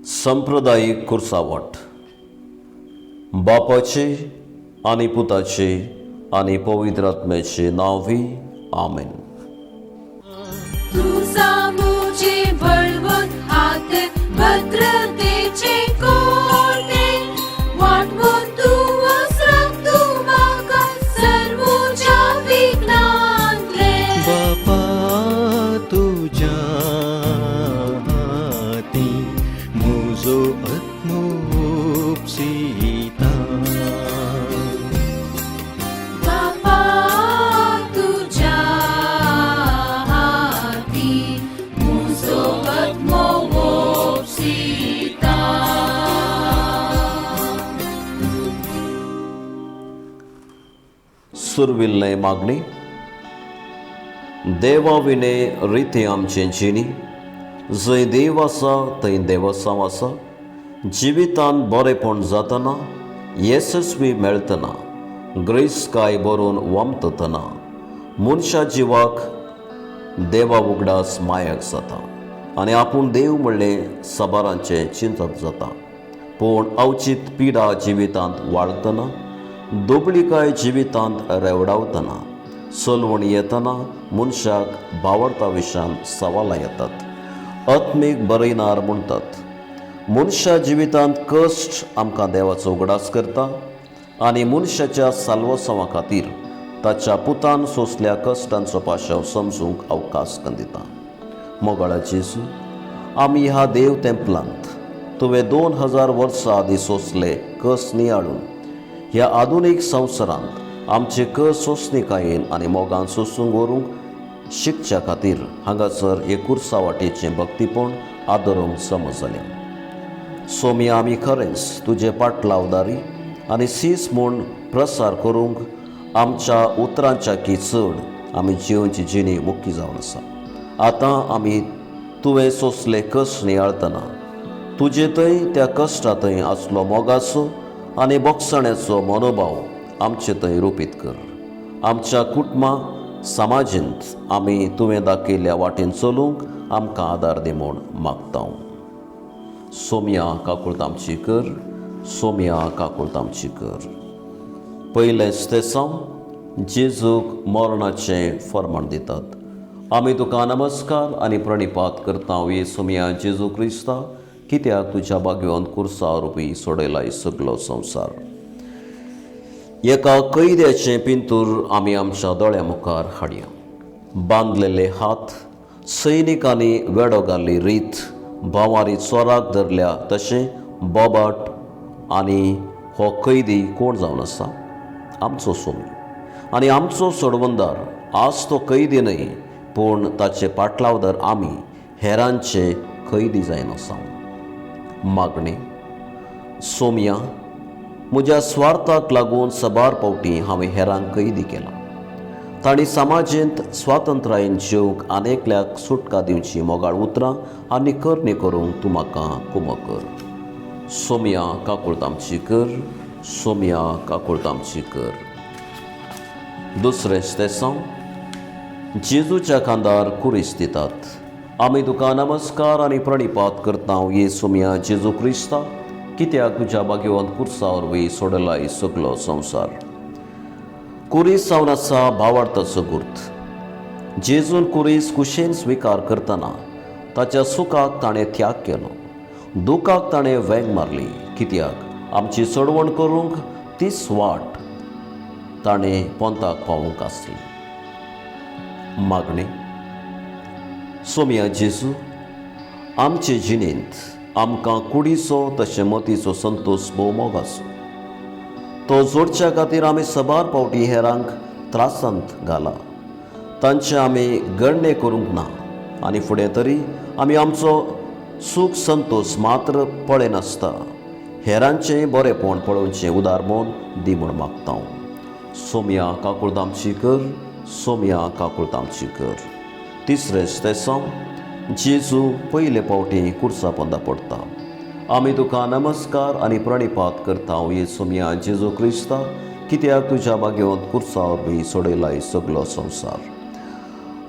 संप्रदायीक कुर्सावट बापाचे आनी पुताचे आनी पवित्र आत्म्याचे नांवी आमेन. तुझा मुझे बळवंत हात भद्रतेचे कोटे वाटवून तूं वसराक तूं म्हाका सर्वच्या विघ्नांतले. बापा तुज्या हाती म्हजो आत्मो उपसिता. बापा तुज्या हाती म्हजो आत्मो ओपसिता. सुरविल्ले मागणी. देवा विणे रिती आमचे जिणी. जंय देव आसा थंय देवसांव आसा. जिवितांत बरेपण जातना, येसस्वी मेळतना, ग्रेसकाय बरोवन वमततना मनशा जिवाक देवा उगडास मायक जाता आनी आपूण देव म्हणलें साबारांचें चिंतप जाता. पूण अवचीत पिडा जिवितांत वाळतना, दुबळिकाय जिवितांत रेवडावतना, सलवण येतना मनशाक बावडता विशान सवालां येतात. आत्मीक बरयनार म्हणटात, मनशा जिवितांत कश्ट आमकां देवाचो उगडास करता आनी मनशाच्या साल्वसांवा खातीर ताच्या पुतान सोंसल्या कश्टांचो पाशांव समजूंक अवकाश दिता. मोगाळा जेजू, आमी ह्या देव तेंपलांत तुवें 2000 वर्सां आदीं सोंसले कस नियाळून ह्या आधुनीक संवसारांत आमचे कस सोंसणिकायेन आनी मोगान सोंसूंक व्हरूंक शिकच्या खातीर हांगासर एक कुर्सा वाटेचें भक्तीपण आदरूंक समज जालें. सोमया, आमी खरेंच तुजे पाटलावदारी आनी सीस म्हूण प्रसार करूंक आमच्या उतरांच्या की चड आमी जिवनची जिणी मुक्की जावन आसा. आतां आमी तुवें सोंसले कश्ट नियाळतना तुजे थंय त्या कश्टा थंय आसलो मोगाचो आनी बोगसण्याचो मनोभाव आमचे थंय रुपीत कर. आमच्या कुटुंबा समाजींत आमी तुवें दाखयल्ल्या वाटेन चलूंक आमकां आदार दी म्हूण मागता. सोमया, काकुळत आमची कर. सोमया, काकुळत आमची कर. पयलें स्तेसांव. जेजूक मरणाचें फर्माण दितात. आमी तुका नमस्कार आनी प्रणिपात करता ये सोमया जेजू क्रिस्ता, कित्याक तुज्या भाग्यवंत कुर्सा रुपी सोडयलाय सगलो संवसार. एका कैद्याचें पिंतूर आमी आमच्या दोळ्या मुखार हाडया. बांदलेले हात, सैनिकांनी वेडो घाल्ली रीत, भावारी चोराक धरल्या तशें बोबाट. आनी हो कैदी कोण जावन आसा? आमचो सोमी आनी आमचो सोडवंदार. आज तो कैदी न्हय, पूण ताचे पाटलावदार आमी हेरांचे कैदी जायनासा. मागणें. सोमया, म्हज्या स्वार्थाक लागून सबार फावटी हांवें हेरांक कैदी केला. तांणी समाजेंत स्वातंत्र्यान जेवंक आनी एकल्याक सुटका दिवची मोगाळ उतरां आनी करणी करूंक तूं म्हाका कुमक कर. सोमया, काकुळत आमची कर. सोमया, काकुळत आमची कर. दुसरें स्तेसांव. जेजूच्या खांदार कुरीस दितात. आमी तुका नमस्कार आनी प्रणिपात करता ये सोमया जेजू क्रिस्ता, कित्याक तुज्या भाग्यवंत कुर्सा वरवीं सोडलाय सगलो संवसार. कुरीस जावन आसा भावार्थाचो गुर्त. जेजून कुरीस कुशेन स्विकार करतना ताच्या सुखाक ताणें त्याग केलो, दुखाक ताणें वेंग मारली, कित्याक आमची चडवण करूंक तीच वाट ताणें पोंताक पावूंक आसली. मागणें. सोमया जेजू, आमचे जिणेंत आमकां कुडीचो तशें मतीचो संतोश भोव मोग आसो. तो जोडच्या खातीर आमी सबार फावटी हेरांक त्रासांत घाला. तांचे आमी गणणे करूंक ना आनी फुडें तरी आमी आमचो सूख संतोश मात्र पळयनासता हेरांचें बरेंपण पळोवचें उदार मन दी म्हूण मागता. सोमया, काकुळत आमची कर. सोमया, काकुळत आमची कर. तिसरें स्तेसांव. जेजू पयले फावटी कुर्सा पोंदा पडटा. आमी तुका नमस्कार आनी प्रणिपात करता ये सोमया जेजू क्रिस्ता, कित्याक तुज्या भाग्यवंत कुर्सा वरवीं सोडयलाय सगलो संवसार.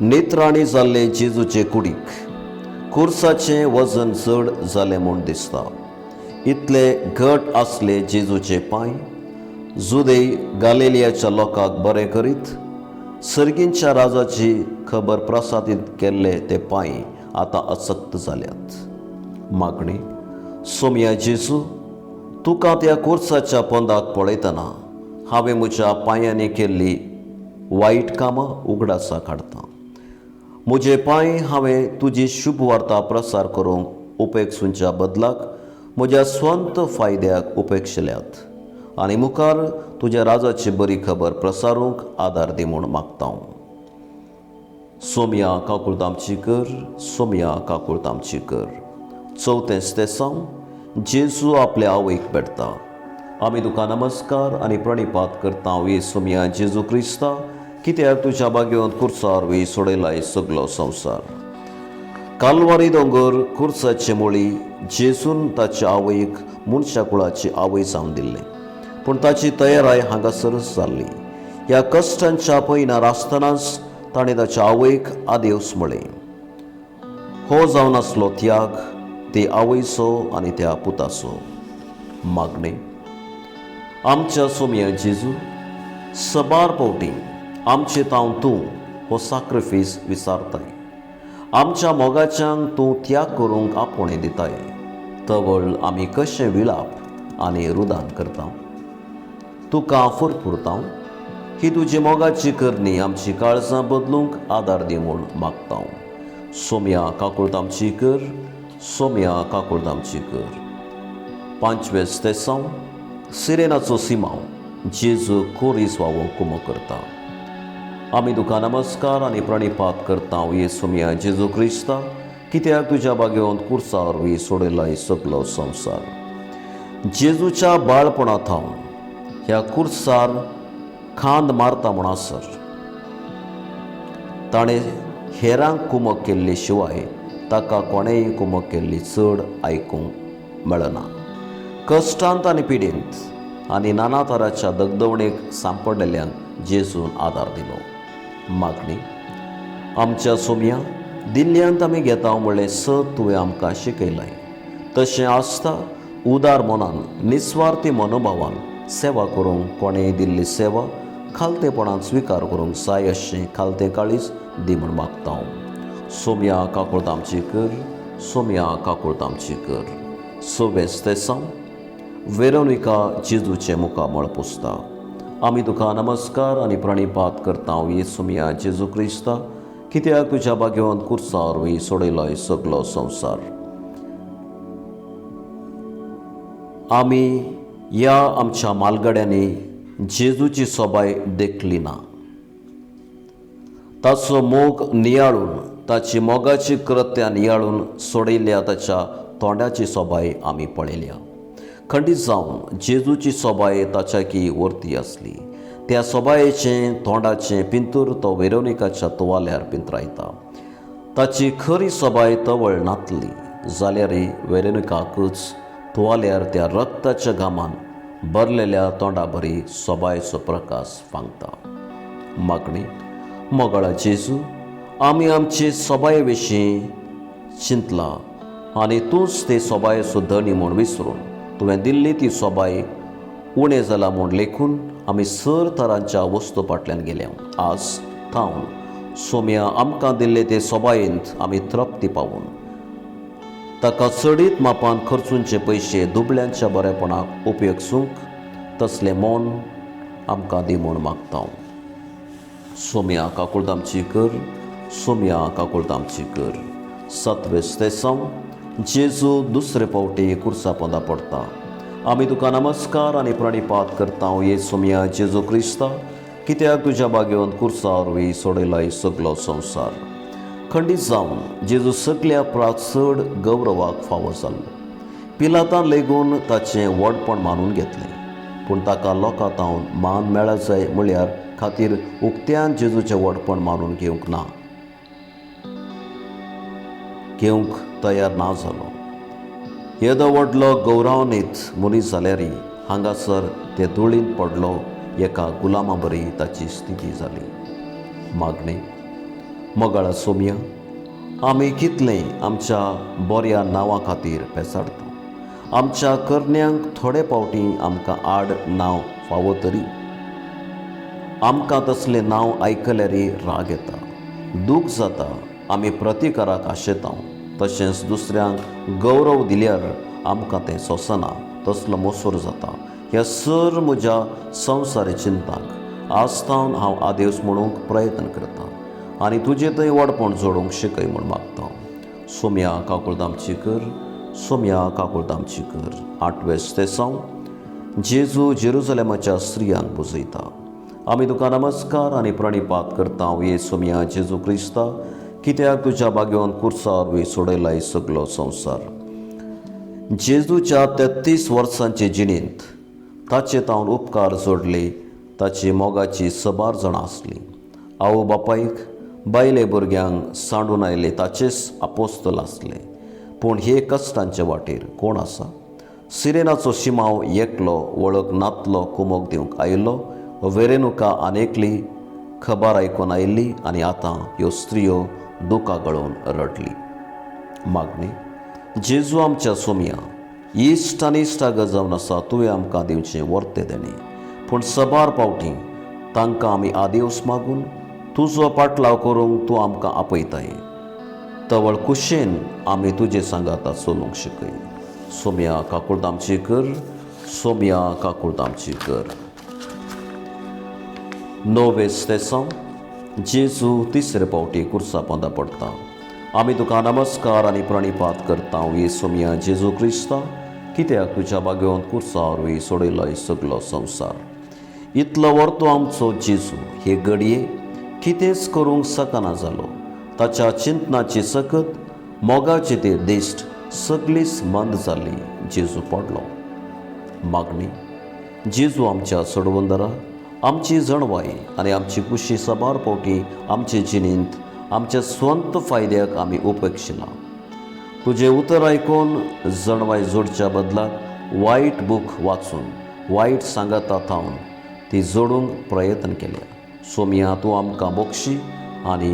नेत्राणी जाल्ले जेजूचे कुडीक कुर्साचें वजन चड जालें म्हूण दिसता. इतले घट आसले जेजूचे पांय. जुदे गालिलियाच्या लोकांक बरें करीत सर्गींच्या राजाची खबर प्रसादीत केल्ले ते पांय आतां असक्त जाल्यात. मागणी. सोमया जेजू, तुका त्या कुर्साच्या पोंदाक पळयतना हांवें म्हज्या पांयांनी केल्ली वायट कामां उगडासा काडटा. म्हजे पांय हांवें तुजी शुभ वार्ता प्रसार करूंक उपेक्षुंच्या बदलाक म्हज्या स्वंत फायद्याक उपेक्षल्यात आनी मुखार तुज्या राजाची बरी खबर प्रसारूंक आदार दी म्हूण मागता. सोमया काकुळट आमची कर, सोमया काकुळट आमची कर. चवथें स्तेसांव. जेजू आपल्या आवयक भेटता. आमी तुका नमस्कार आनी प्रणिपात करता वे सोमया जेजू क्रिस्ता, कित्याक तुज्या भाग्यवंत कुर्सार वे सोडयलाय सगलो संवसार. कालवारी दोंगर कुर्साचे मुळी जेजून ताच्या आवयक मनशा कुळाची आवय जावन दिल्लें, पूण ताची तयाराय हांगासरच जाल्ली. ह्या कश्टांच्या पयनार आसतनाच ताणें ताच्या आवयक आदेवस म्हळें. हो जावन आसलो त्याग ते आवयचो आनी त्या पुताचो. मागणें. आमच्या सोमया जेजू, सबार पावटी आमचे तावन तूं हो साक्रिफीस विचारताय. आमच्या मोगाच्यांक तूं त्याग करूंक आपोवणें दिताय. तवळ आमी कशें विलाप आनी रुदान करता, तुका फुरफुरता. ही तुजी मोगाची करणी आमची काळजां बदलूंक आदार दी म्हूण मागता. सोमया काकुळट आमची कर, सोमया काकुळट आमची कर. पांचवें स्तेसांव. सिरेनाचो सिमांव जेजू कोरीस वावोंक कुमो करता. आमी तुका नमस्कार आनी प्रणिपात करता ये सोमया जेजू क्रिस्ता, कित्याक तुज्या भाग्यवंत कुर्सा वरवीं सोडयलाय सगलो संवसार. जेजूच्या बाळपणा थावन ह्या कुर्सार खांद मारता म्हणसर ताणें हेरांक कुमक केल्ली शिवाय ताका कोणेंय कुमक केल्ली चड आयकूंक मेळना. कश्टांत आनी पिडेंत आनी नाना तराच्या दगदवणेक सांपडलेल्यांक जेजून आदार दिलो. मागणी. आमच्या सोमया, दिल्ल्यांत आमी घेता म्हणलें सत तुवें आमकां शिकयलाय. तशें आसता उदार मनान निस्वार्थी मनोभावान सेवा करूंक कोणेंय दिल्ली सेवा खालतेपणान स्विकार करूंक जाय अशें खालतें काळीज दी म्हूण मागता. सोमया काकुळट आमची कर, सोमया काकुळट आमची कर. सवें स्तेसांव. वेरोनिका जेजूचें मुखामळ पुसता. आमी तुका नमस्कार आनी प्रणिपात करता ये सोमया जेजू क्रिस्ता, कित्याक तुज्या भाग्यवंत कुर्सा वरवीं सोडयलोय सगलो संवसार. आमी ह्या आमच्या मालगड्यांनी जेजूची सोबाय देखली ना. ताचो मोग नियाळून, ताची मोगाची कृत्यां नियाळून सोडयल्या ताच्या तोंडाची सोबाय आमी पळयल्या. खंडीत जावन जेजूची सोबाय ताच्याकी वर्ती आसली. त्या सोबायेचें तोंडाचें पिंतूर तो वेरोनिकाच्या तुवाल्यार पिंतरायता. ताची खरी सोबाय तवळ नातली जाल्यारय वेरोनिकाकूच तुवाल्यार त्या रक्ताच्या घामान भरलेल्या तोंडा बरी सोबायचो प्रकाश फांगता. मागणी. मोगाळा जेजू, आमी आमचे सोबाये विशीं चिंतला आनी तूंच ते सोबायेचो धनी म्हूण विसरून तुवें दिल्ली ती सोबाय उणें जाला म्हूण लेखून आमी सर तरांच्या वस्तू फाटल्यान गेल्या. आज थावन सोमया आमकां दिल्ले ते सोबायेंत आमी तृप्ती पावून ताका चडीत मापान खर्चूनचे पयशे दुबळ्यांच्या बरेपणाक उपयोग तसलें मन आमकां दी म्हूण मागता. सोमया काकुळट आमची कर, सोमया काकुळट आमची कर. सातवें स्तेसांव. जेजू दुसरे फावटी कुर्सा पोंदा पडटा. आमी तुका नमस्कार आनी प्रणिपात करता ये सोमया जेजू क्रिस्ता, कित्याक तुज्या भाग्यवंत कुर्सा वरवीं सोडयलाय सगलो संवसार. खंडीत जावन जेजू सगल्या प्रास चड गौरवाक फावो जाल्लो. पिलातान लेगून ताचें व्हडपण मानून घेतलें, पूण ताका लोकां तावन मान मेळत जाय म्हळ्यार खातीर उक्त्यान जेजूचें व्हडपण मानून घेवंक ना, घेवंक तयार ना जालो. येदो व्हडलो गौरवान्वित मनीस जाल्यारय हांगासर ते धुळींत पडलो एका गुलामा बरी ताची स्थिती जाली. मागणी. मोगाळा सोमया, आमी कितलें आमच्या बऱ्या नांवा खातीर पेसाडटा. आमच्या करण्यांक थोडे फावटी आमकां आड नांव फावो तरी आमकां तसलें नांव आयकल्यार राग येता, दूख जाता. आमी प्रतिकाराक आशेता. तशेंच दुसऱ्यांक गौरव दिल्यार आमकां तें सोंसना, तसलो मोसोर जाता. ह्या सर म्हज्या संवसारी चिंतांक आज तावन हांव आदेस म्हणूंक प्रयत्न करतां आनी तुजे थंय व्हडपण जोडूंक शिकय म्हूण मागता. सोम्या काकुळदामची कर, सोम्या काकुळदामची कर. आठवें स्तेसांव. जेजू जेरुजलेमाच्या स्त्रियांक बुजयता. आमी तुका नमस्कार आनी प्रणिपात करता ये सोम्या जेजू क्रिस्ता, कित्याक तुज्या भाग्यान कुर्सा वरवीं सोडयलाय सगलो संवसार. जेजूच्या 33 वर्सांचे जिणेंत ताचे तावन उपकार जोडले. ताची मोगाची सबार जाणां आसलीं. आवय बापायक, बायले भुरग्यांक सांडून आयले ताचेच आपोस्तल आसले. पूण हे कश्टांचे वाटेर कोण आसा? सिरेनाचो शिमाव एकलो वळख नातलो कुमोक दिवंक आयिल्लो. वेरेनुका आनेकली खबर आयकून आयिल्ली आनी आतां ह्यो स्त्रियो दुकां गळोवन रडली. मागणी. जेजू आमच्या सोमया, इश्ट आनी इश्टागत जावन आसा तुवें आमकां दिवचें वर्ते देणें. पूण सबार पावटी तांकां आमी आदेवस मागून तुजो पाटलाव करूंक तूं आमकां आपयताय. तवळ कुशेन आमी तुजे सांगाता चलूंक शिकय. सोमया काकुळट आमची कर, सोमया काकुळट आमची कर. णवें स्तेसांव. जेजू तिसरे पावटी कुर्सा पोंदा पडटा. आमी तुका नमस्कार आनी प्रणिपात करता ये सोमया जेजू क्रिस्ता, कित्याक तुज्या भाग्यान कुर्सा वरवीं सोडयलो सगलो संवसार. इतलो वर्तो आमचो जेजू हे घडये कितेंच करूंक शकना जालो. ताच्या चिंतनाची सकत, मोगाची ती दिश्ट सगळीच मंद जाली. जेजू पडलो. मागणी. जेजू आमच्या सोडवंदरा, आमची जणवाय आनी आमची कुशी सबार फावटी आमचे जिणेंत आमच्या स्वंत फायद्याक आमी उपेक्षिला. तुजें उतर आयकून जणवाय जोडच्या बदलाक वायट बूक वाचून वायट सांगाता थावन ती जोडूंक प्रयत्न केल्या. सोमया, तूं आमकां बोक्षी आनी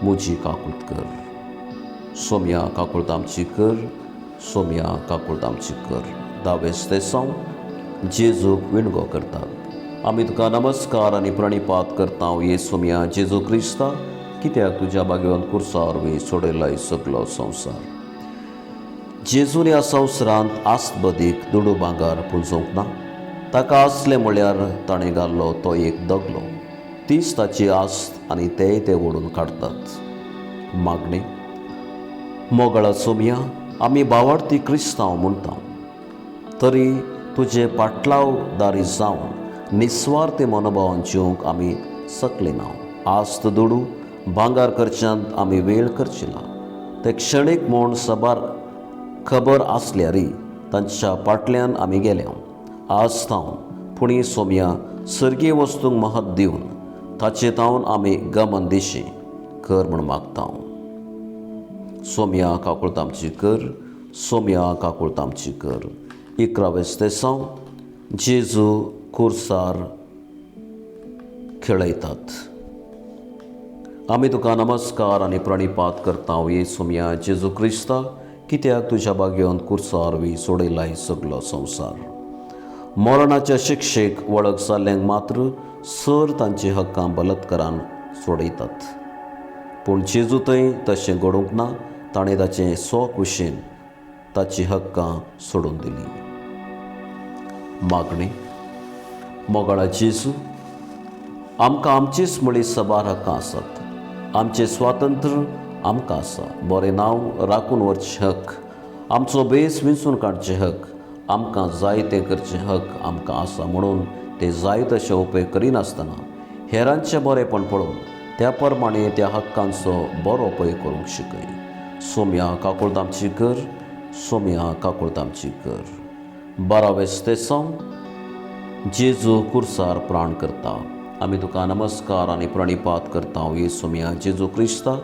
म्हजी काकूत कर. सोमया काकुळट आमची कर, सोमया काकुळट आमची कर. धावें स्तेसांव. जेजूक विणगो करतात. आमी तुका नमस्कार आनी प्रणिपात करता ये सोमया जेजू क्रिस्ता, कित्याक तुज्या भाग्यान कुर्सा वरवीं सोडयलाय सगलो संवसार. जेजून ह्या संवसारांत आस्त बदीक दुडू भांगर पुंजोवंक ना. ताका आसलें म्हळ्यार ताणें घाल्लो तो एक दगलो. तीच ताची आस्त आनी तेय ते ओडून काडटात. मागणें. मोगाळा सोमया, आमी बावार्थी क्रिस्तांव म्हणटा तरी तुजे पाटलावदारी जावन निस्वार्थी मनोभावान जिवंक आमी सकले ना. आस्त दुडू भांगार करच्यांत आमी वेळ करचिना. ते क्षणीक म्हूण सबार खबर आसल्यारय तांच्या फाटल्यान आमी गेल्या. आज थावन पुणी सोमया सर्गीय वस्तूंक महत्व दिवन ताचे थावन आमी गमन दिशी कर म्हूण मागता. सोमया काकुळट आमची कर, सोमया काकुळट आमची कर. 11वें स्तेसांव. जेजू कुर्सार खेळयतात. आमी तुका नमस्कार आनी प्रणिपात करता ये सोमया जेजू क्रिस्ता, कित्याक तुज्या भाग्यान कुर्सा वरवीं सोडयलाय सगलो संवसार. मरणाच्या शिक्षेक वळख जाल्ल्यांक मात्र सर तांची हक्कां बलात्कारान सोडयतात. पूण जेजू थंय तशें घडूंक ना. ताणें ताचें स्वकुशेन ताची हक्कां सोडून दिली. मागणें. मोगाळा जेजू, आमकां आमचीच म्हळी सबार हक्कां आसात. आमचें स्वातंत्र्य आमकां आसा. बरें नांव राखून व्हरचें हक्क, आमचो बेस विंचून काडचें हक्क, आमकां जाय तें करचें हक्क आमकां आसा. म्हणून ते जाय तशें उपेग करिनासतना हेरांचें बरेंपण पळोवन त्या प्रमाणे त्या हक्कांचो बरो उपयोग करूंक शिकय. सोमया काकुळट आमची कर, सोमया काकुळट आमची कर. 12वें स्तेसांव. जेजू कुर्सार प्राण करता. आमी तुका नमस्कार आनी प्रणिपात करता ये सोमया जेजू क्रिस्ता,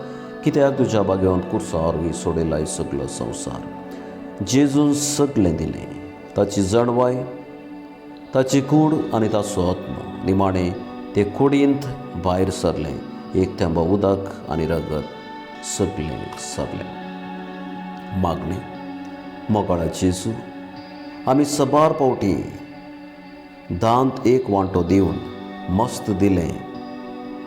कित्याक तुज्या भाग्यान कुर्सा वरवीं सोडयलाय सगलो संवसार. जेजून सगलें दिलें, ताची जणवाय, ताची कूड आनी ताचो आत्मो. निमाणें ते कुडींत भायर सरलें एक थेंबो उदक आनी रगत. सगलें सगलें. मागणें. मोगाळा जेजू, आमी सबार पावटी दांत एक वांटो दिवन मस्त दिलें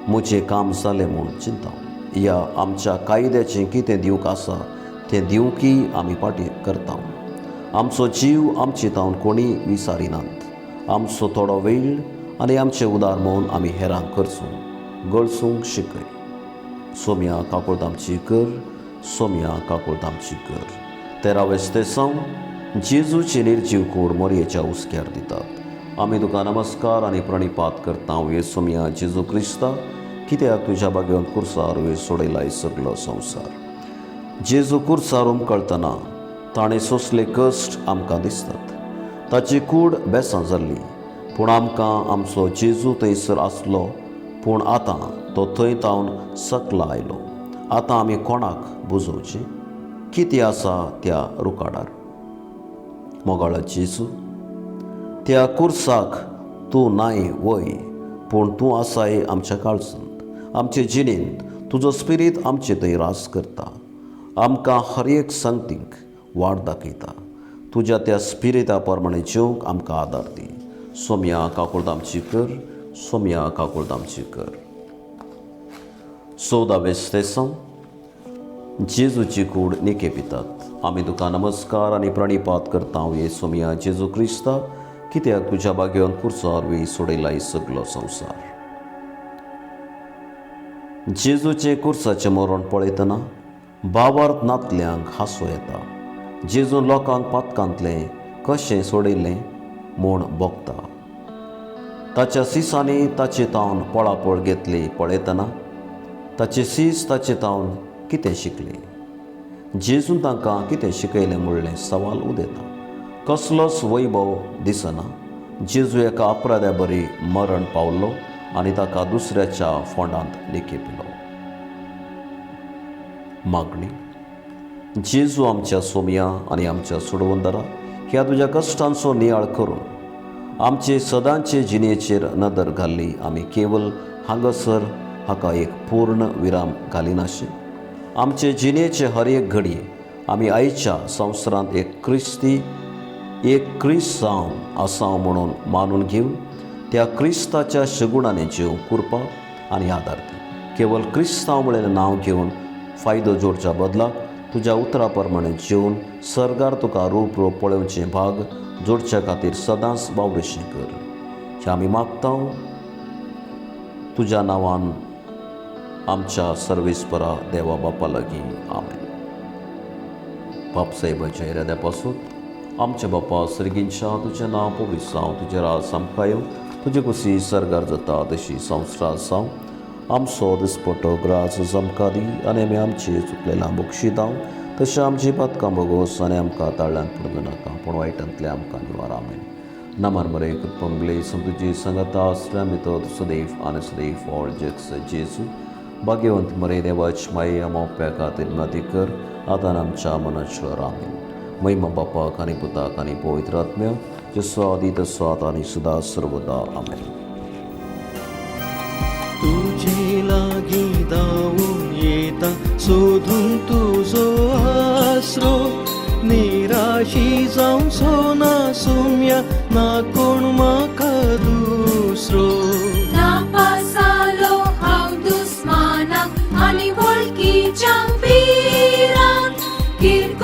म्हजें काम जालें म्हूण चिंता. या आमच्या कायद्याचें कितें दिवंक आसा तें दिवंकी आमी फाटी करता. आमचो जीव आमचे तावन कोणी विसारिनात. आमचो थोडो वेळ आनी आमचें उदार म्हूण आमी हेरांक करचूं गळसूंक शिकय. सोम्या काकुळट आमची कर, सोम्या काकुळट आमची कर. तेरावें स्तेसांव. जेजूचे निर्जीव कूड मोरयेच्या हुस्क्यार दितात. आमी तुका नमस्कार आनी प्रणिपात करता ये सोम्या जेजू क्रिस्ता, कित्याक तुज्या भाग्यान कुर्सार वे सोडयलाय सगलो संवसार. जेजू कुर्सार उमकळतना ताणें सोंसले कश्ट आमकां दिसतात. ताची कूड बेसां जाल्ली, पूण आमकां आमचो जेजू थंयसर आसलो, पूण आतां तो थंय तावन सकला आयलो. आतां आमी कोणाक बुजोवचें? कितें आसा त्या रुकाडार? मोगाळा जेजू, त्या कुर्साक तूं नाय वय, पूण तूं आसाय आमच्या काळजांत, आमचे जिणेंत. तुजो स्पिरीत आमचे थंय रास करता, आमकां हर एक संगतीक वाट दाखयता. तुज्या त्या स्पिरिता प्रमाणे जेवंक आमकां आदार दी. सोम्या काकुळट आमची कर, सोम्या काकुळट आमची कर. 14वें स्तेसांव. जेजूची कूड निकेपितात. आमी तुका नमस्कार आनी प्रणिपात करता ये सोमया जेजू क्रिस्ता, कित्याक तुज्या भाग्यान कुर्सा वरवीं सोडयलाय सगलो संवसार. जेजूचें कुर्साचें मरण पळयतना बावार्थ नातल्यांक हांसो येता. जेजून लोकांक पातकांतलें कशें सोडयलें म्हूण भोगता. ताच्या सिसांनी ताचे तावन पळापळ घेतली पळयतना ताचे सीस ताचे तावन कितें शिकले? जेजून तांकां कितें शिकयलें म्हणलें सवाल उदेता. कसलोच वैभव दिसना. जेजू एका अपराध्या बरी मरण पावलो आनी ताका दुसऱ्याच्या फोंडांत निखेपिलो. मागणी. जेजू आमच्या सोमया आनी आमच्या सोडवंदरा, ह्या तुज्या कश्टांचो नियाळ करून आमचे सदांचे जिणेचेर नदर घाल्ली आमी केवल हांगासर हाका एक पूर्ण विराम घालिनाशे. आमचे जिणेचे हर एक घडी आमी आयच्या संवसारांत एक क्रिस्ती, एक क्रिस्तांव आसाव म्हणून मानून घेवन त्या क्रिस्ताच्या शगुणांनी जीव कुरपा आनी आदार दी. केवल क्रिस्तांव म्हणलें नांव घेवन फायदो जोडच्या बदलाक तुज्या उतरा प्रमाणे जेवन सर्गार तुका रूप रूप पळोवचें भाग जोडच्या खातीर सदांच वावरुशें कर. हें आमी मागता तुज्या नांवान आमच्या सर्वेस्परा देवा बापा लागीं. आमेन. बाप साहेबाच्या इराद्या पासून. आमच्या बापा सर्गींच्या, तुजें नांव पवित्र जावं, तुजें राज आमकां येवं, तुजे कुशी सर्गार जाता तशी संवसारार जावं. आमचो दिसपटो ग्रास आमकां दी आनी आमी आमचे चुकलेल्या बक्षितांव तशें आमची पातकां भोगोस आनी आमकां ताळ्यांत पडूं नाका, पूण वायटांतलें आमकां निवार. आमेन. नमन मरे, कृपंबले, तुजी संगता स्त्रियां भितर सदैव आनी सदैव फळ जग जेजू. भाग्यवंत मरे, देवाच माये, आमोप्या खातीर विनंती कर आतां आमच्या मनाच्या. आमेन. महिमा बापाक आनी पुताक आनी पवित्र आत्म्याक, जसो आदी तसो आतां आनी सदा सर्वदा. आमेन. तुजे लागीं धांवून येता सोदून तुजो आसरो, निराशी जावचो ना सुम्या, ना कोण म्हाका दुसरो. नापासालो हांव दुस्मानाक आनी वळखीच्या पिराक. कीर्तन